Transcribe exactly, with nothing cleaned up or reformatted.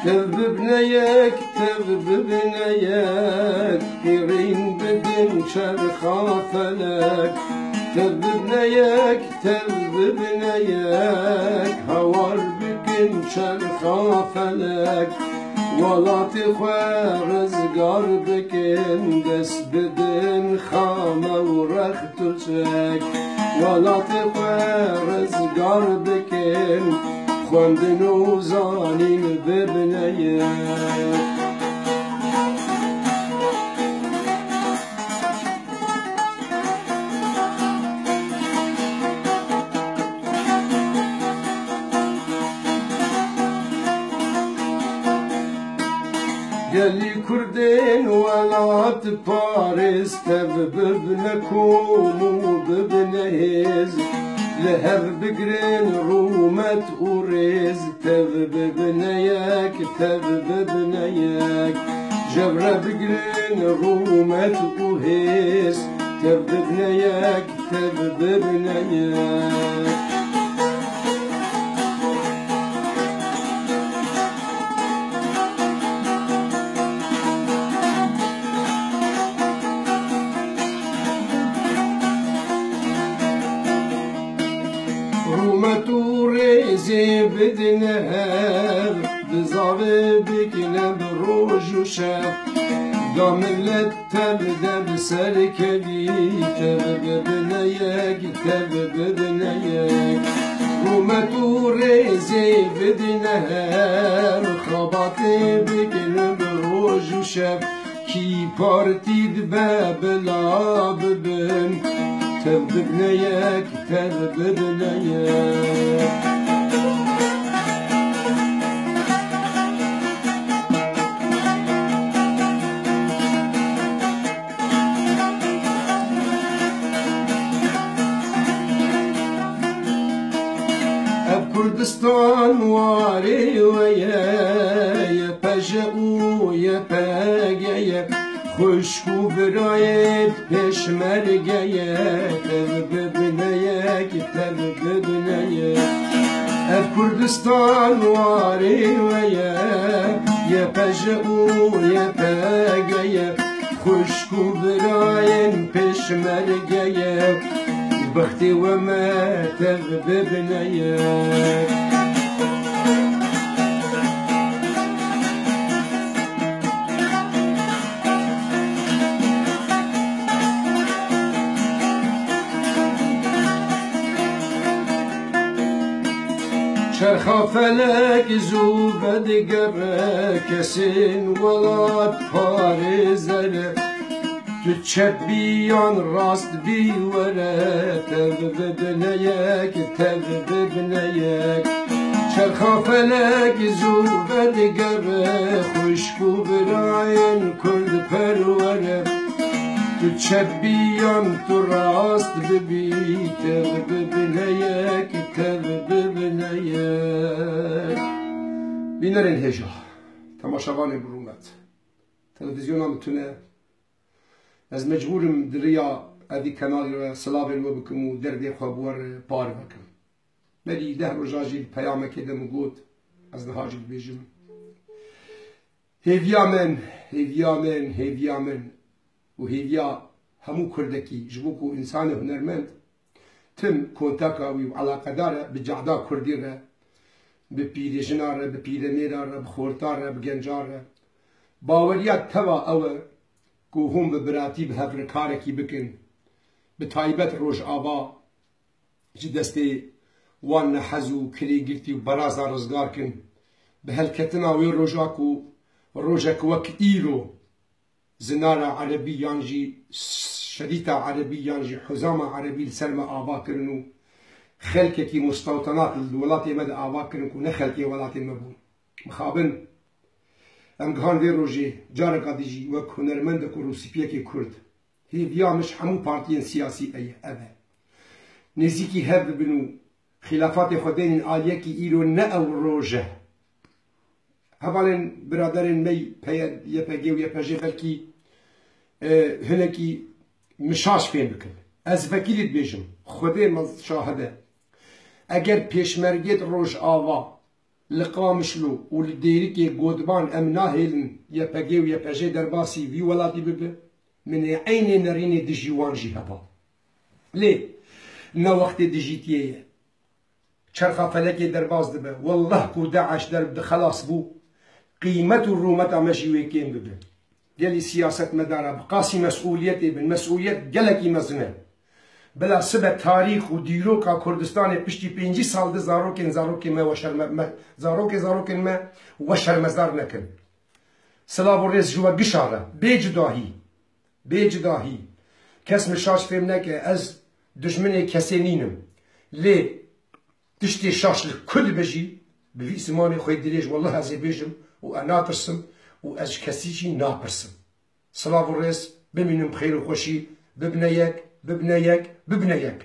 Tev bibne yek, tev bibne yek, pîrîn bidin çerxa felek. Tev bibne yek, tev bibne yek, hawar bikin çerxa felek. Welatê xwe rizgar bikin, dest bidin xame û rex Tirçek, welatê xwe rizgar bikin, xwendin û zanîn bibine yek. Gelî Kurdên welat parêz, tev bibne kom û bibne hêz. Li hev bigrin rûmet û rêz, tev bibne yek, tev bibne yek. Jev re bigrin rûmet û hêz, tev bibne yek, tev bibine yek. Rûmet û rêzê bidine hev, bizavê bikine bi roj û şev. Da millet Tev de bi serkevî, tev bibine yek, tev bibine yek. Rûmet û rêzê bidine hev, xebatê bikin bi roj û şev. Kî partî dibe bila bibin, tev bibine yek, tev bibine yek. Ev Kurdistan warê we ye, Y P J û Y P G ye. Xwişk û birayê pêşmergeye, tev bibine yek, tev bibine yek. Ev Kurdistan warê we ye, Y P J û Y P G ye. Xwişk û birayên pêşmergeye, bixtê we me tev bibine yek. Çerxa felek zû vedigere, kesên welat parêzere. Tu çep bî yan rast bî were, tev bibine yek, tev bibine yek. Çerxa felek zû vedigere, xwişk û birayên Kurd perwere. Tu çep bî yan tu rast bibî, tev bibine yek, tev bibine yek. Bînerên hêja, temaşevanên bi rûmet. Televîzyona min tune. Ez mecbûr im di riya evî kenalî re silavên we bikim û derdê xwe bi we re parve kim. Berî deh roja jî di peyamekê de min got, ez niha jî dibêjim. Hêviya min, hêviya min, hêviya min û hêviya hemû Kurdekî ji bo ku însanê hunermend tim kontaka wî û eleqedar e bi cehda Kurdî re, bi pîrêjina re, bi pîremêra re, bi xorta re, bi genca re. Baweriya teva ew e ku hûn bi biratî, bi hev re karekî bikin. Bi taybet Rojava ji destê wan nehez û kirêgirtî û beraza rizgar kin. Bi helketina wê roja ku rojek wek îro zinara erebî yan jî şerîta erebî yan jî huzama erebî li ser me ava kirin û xelkekî mustewtenat li welatê me de ava kirin ku ne xelkê welatê me bûn. Mixabin, em gihan vê rojê careka dî jî wek hunermendek û rûspiyekê Kurd. Hêviya min ji hemû partiyên siyasî eye, ev e. Nêzîkî hev bibin û xîlafatê xwe bênin aliyekî îro ne ew roj e. Hevalên biraderên me Y P G û Y P J belkî, e, hinekî min şaş fêm bikin. Ez vekîlî dibêjim, Xwedê me şahid e. Eger pêşmergêt Rojava Li Qamişlo û li Dêrikê Godban em nahêlin Y P G û Y P J derbasî vî welatî bibe. Min ê eynê nerînê dijî wan jî heba. Lê ne wextê dijîtiyê ye. Çerxa felekê derbas dibe. Wallah ku DAIŞ derb di xelas bû, qîmet û rûmeta me jî wê kêm bibe. Gelî siyasetmedara bi qasî mesûliyetê bin. Mesûliyet gelekî mezin e. Bila sibe tarîx û dîroka Kurdistanê piştî pêncî sal di zarokên zarokên me weşerme-, me, zarokê zarokên me weşermezar nekin. Silav û rêz ji we gişa re. Bê cudahî. Bê cudahî. Kes min şaş fêm neke, ez dijminê kesê nînim. Lê tiştê şaş li ku dibe jî, bi vî zimanê xwe dirêj, wallah ez ê bêjim û ez natirsim û ez ji kesî jî napirsim. Silav û rêz, bimînin bi xêr û xweşî, bibine yek, bibine yek, bibine yek.